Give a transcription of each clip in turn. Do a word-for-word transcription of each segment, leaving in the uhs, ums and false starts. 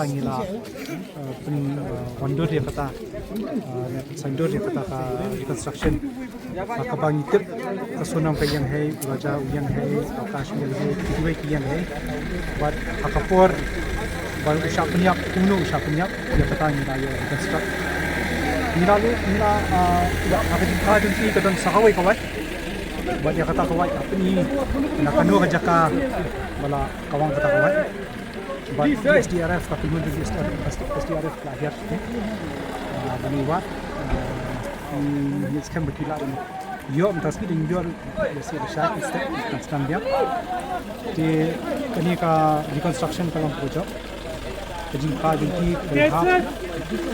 Ngi la, uh, pyn, uh, wandur ïa kata, uh, ne pynsaindur ïa kata ka reconstruction. Ha kaba ngi tip ka Sonam ka ïeng hei, u Raja u ïeng hei, u Akash u ïeng hei, kiwei ki ïeng hei. Bad ha ka por ba u shah pynïap, kumno u shah pynïap, ïa kata ngi la ïoh reconstruct. Ngi la, ngi la, uh, ha ka jingkha jong ki ka don sa kawei ka wait. Bad ïa kata ka wait la pyni na kano ka jaka ba la kawang kata ka wait. Bad S D R F ka kynhun jong S D R F, S D R F ka la hiar. Ah, ban ïa wad. Ah, ngi skhem ba ki la dang ïoh mynta sngi dang ïoh ïa si ba shai step kan sdang biang. Te kane ka reconstruction ka long kaba jop. Ka jingkha jong ki ka dang hap.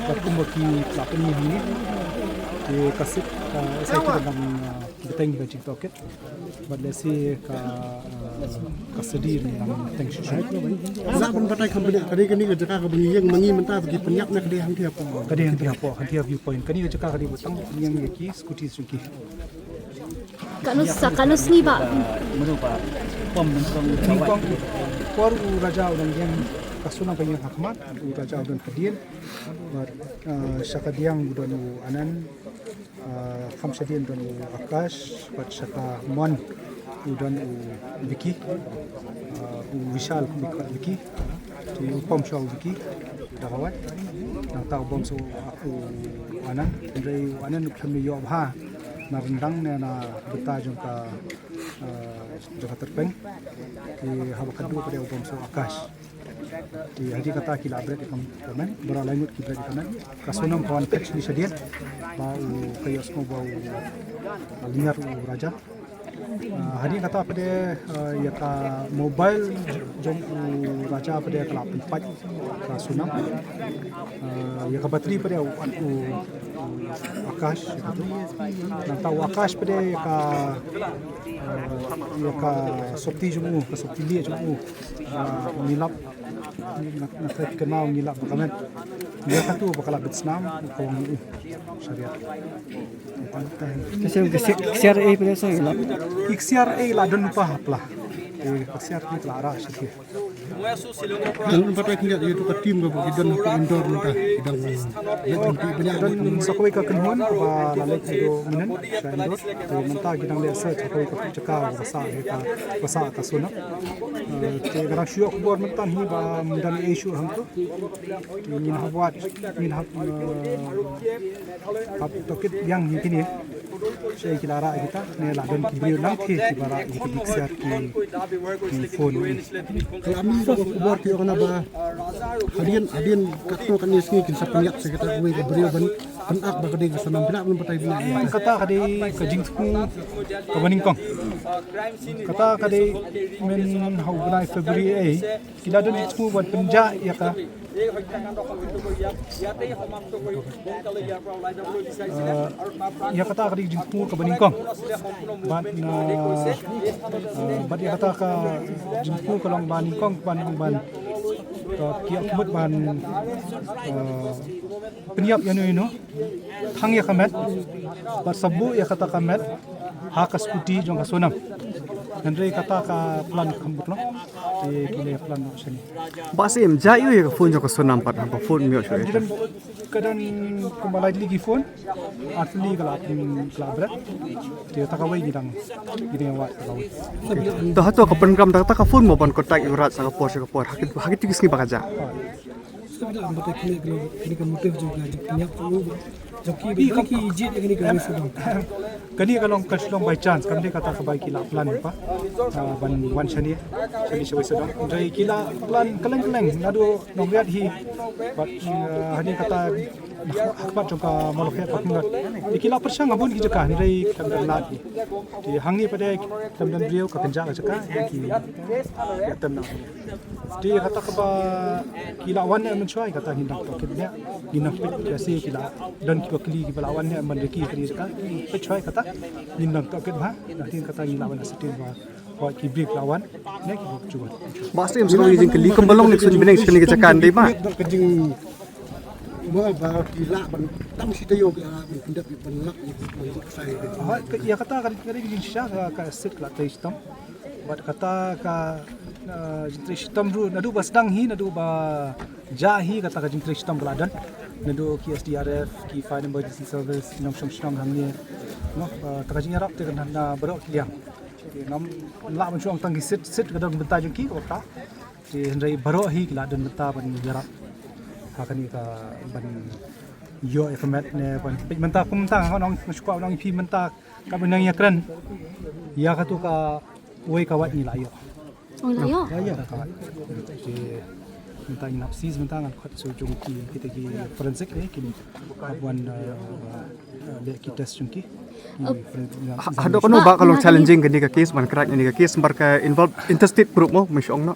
Bad kumba ki la pyni hangne. Te ka sip, ah, S I T ka dang, ah, bteng ka jingtohkit. Bad lehse ka, ah, ka sdie ne dang teng shisha. Sa ban batai kham bniah, ka dei kane ka jaka kaba ngi ïeng ma ngi mynta ba ki pynïap ne ka dei hangtei hapoh? Ka dei hangtei hapoh, hangtei ha viewpoint. Kane ka jaka ka dei ba tang ïeng ïa ki scooty jong ki. Katno sa, katno sngi ba? Nyngkong, por u Raja u dang ïeng, ka Sonam ka ïeng ha khmat, u Raja u don hadien. Bad, ah, sha kadiang u don u Anand. Ah, kham shadien don u Akash, bad sha ka mon u don u Vicky, ah, u Vishal, u Vicky, te u pom sha u Vicky da kawei. Nangta u bom sha u, u Anand, hynrei u Anand u khlem ïoh bha na ryndang ne na bynta jong ka, ah, jong ka tyrpeng. Te haba khadduh pat de u bom sha u Akash. Te hadien kata ki la bret ïa ka comment, baroh lai ngut ki bret ïa ka comment. Ka Sonam ka wan phet shane shadien ba u, ka ïohsngew ba u, ah, lynñiar u Raja. Ah, hadien kata pat de, ah, ïa ka mobile jong u Raja pat de ka la pynpait ka Sonam. Ah, ïa ka battery pat de u, u, u Akash ïa katu. Nangta u Akash pat de ïa ka, ah, ïa ka sopti jong u, ka sopti lieh jong u. Ah, ngi lap, nga, nga tip kynmaw ngi lap ba ka met. Ïa katu ba ka la bit snam, ka wan u. Shariat. Ka shem ka siar, ka siar ei pynlong sa ngi lap. Ka siar ei la don pa hapla. Eh, ka siar ki la ra shi ki. Don pa ta ki ïa tu ka team ka ba ki don pa Indore mynta. Ki dang, ïa, don ti banyak don sa kawei ka kynhun ba la leit ïa u mynta sha Indore. Te mynta ki dang leit sa kawei ka jaka ba sa ïa ka, ba sa ka Sonam. Eh, te ka dang shu ïoh khubor mynta hi ba mynta ngi ïoh shu hangtu. Te ngin hap wad, ngin hap, eh, hap tohkit biang ïa kine. Sha ki la rah ïa kita, ne la don ki briew nangta kiba rah ïa kita ki ksiar ki, ki phone. Ka la mih ka khubor ki ong ba hadien, hadien katno katne sngi kin sa pynïap sa kita kawei ka briew ban pynap ba ka dei ka Sonam, phi lah ban batai phi lah. Kata ka dei ka jingthmu kaba nyngkong. Kata ka dei mynhynnin ha u bnai February ei, ki la don jingthmu ban pynjah ïa ka. Eh, ïa kata ka dei jingthmu kaba nyngkong. Bad, eh, eh, bad ïa kata ka jingthmu ka long ba nyngkong ban, ban, eh, ki ïa khmut ban, eh, pynïap ïano ïano. Thang ïa ka met, bad sa buh ïa kata ka met ha ka scooty jong ka Sonam. Hynrei kata ka plan kham bit long. Te ki la plan noh shane. Bah Syiem, jia ïa ka phone jong ka Sonam pat, haba phone ym ïoh shuh. Ka don, ka don kumba lai tylli ki phone, ar tylli ka la, ka la bret. Te kata kawei ngi dang, ngi dang wad kata kawei. To hato ka pyngram da kata ka phone mo ban contact ïa u Raj sa ka por sha ka por, ha ki, ha kito ki sngi ba ka jia. Sa phi lah ban batai kane ka, kane ka motive jong ka jingpynïap jong u, jong ki, ki, ki jied ïa kane ka race sawdong. Kane ka long, ka shu long by chance, kam dei kata kaba ki la plan pa. Ah, ban wan shane, shane sha race sawdong. Hynrei ki la plan kylleng kylleng, naduh Nongriat hi. Bad, ah, hadien kata, ha khmat jong ka Mawlakhet Parking Lot. Te ki la pyrshang ha bun ki jaka, hynrei khlem don lad hi. Te hangne pat de khlem don briew, ka kynjah ka jaka, ki, ki ïatem na. Te kata kaba ki la wan ne mynshuwa kata ngin dang tohkit ne. Ngin dang peit ïa shi ki la don kiba kylli kiba la wan ne man de ki kylli ka. Peit shuwa kata ngin dang tohkit bha. Te kata ngin la wan ascertain ba ki briew la wan ne kiba ju wan. Bah Syiem, sa kawei ka jingkylli kumba long election bneng shi kane ka jaka dei bah. Ka jing, mo ba ki la ban tang shi taïew ki la ban pyndep ban lak ïa ban lak sai. Ïa kata ka dei ka jingshisha ka, ka asset ka la trei shitom. Bad kata ka, ah, jingtrei shitom ruh naduh ba sdang hi, naduh ba Jia hi kata ka jingtrei shitom ka la don naduh ki S D R F, ki Fire Emergency Service, ki nongshong shnong hangne. Kata ka jingïarap te kan hap na baroh ki liang. Ngam lah ban shu ong tang ki sit sit ka don bynta jong ki kata. Te hynrei baroh hi ki la don bynta ban ïarap ha kane ka ban ïoh ïa ka met ne ban peit mynta kum mynta nga ong shu kwah ban ong ïa phi mynta ka ban nang ïakren ïa katu ka wei ka wait ngi la ïoh. Oh, la ïoh. Te mynta ngi nap sis mynta ngan khot shu jong ki kita ki forensic ne ki hap wan leh ki test jong ki. Haduh kano ba ka long challenging kane ka case ban crack kane ka case namar ka involve interstate group mo, me shong no.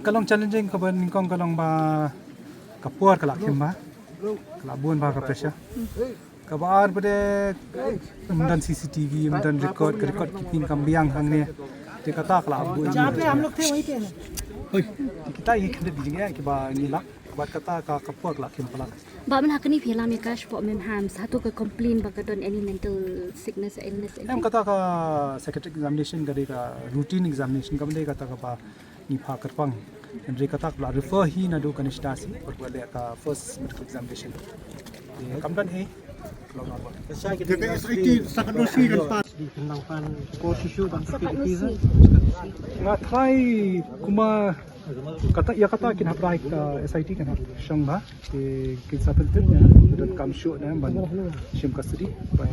Ka long challenging ka ban nyngkong ka long ba ka por ka la khim ba ka la bun ba ka pressure. Ka ba ar ba de mynta C C T V mynta record ka record keeping kam biang hangne. Te kata ka la bun. Hoi. Kita ki khyndiat ki jingeh ki ba ngi lak. Bad kata ka ka por ka la khim palat. Ba mynta kane phi lam ïa ka spok mem ham sa tu ka complain ba ka don any mental sickness illness. Em kata ka psychiatric examination ka dei ka routine examination ka dei kata ka ba ngi pha kyrpang. Hynrei kata ka la refer hi naduh ka nishta si bad ka leh ka first medical examination. Kam don hi. Nga try kuma kata ïa kata kin hap rai ka S I T kan hap shong ba te kin sa pyntit ne don kam shuh ne ban shim custody.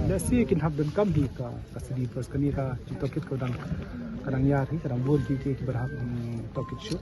Let's see kin hap don kam hi ka custody because kane ka jingtohkit ka dang ka dang ïar hi ka dang bun ki ki ki ba hap tohkit shuh.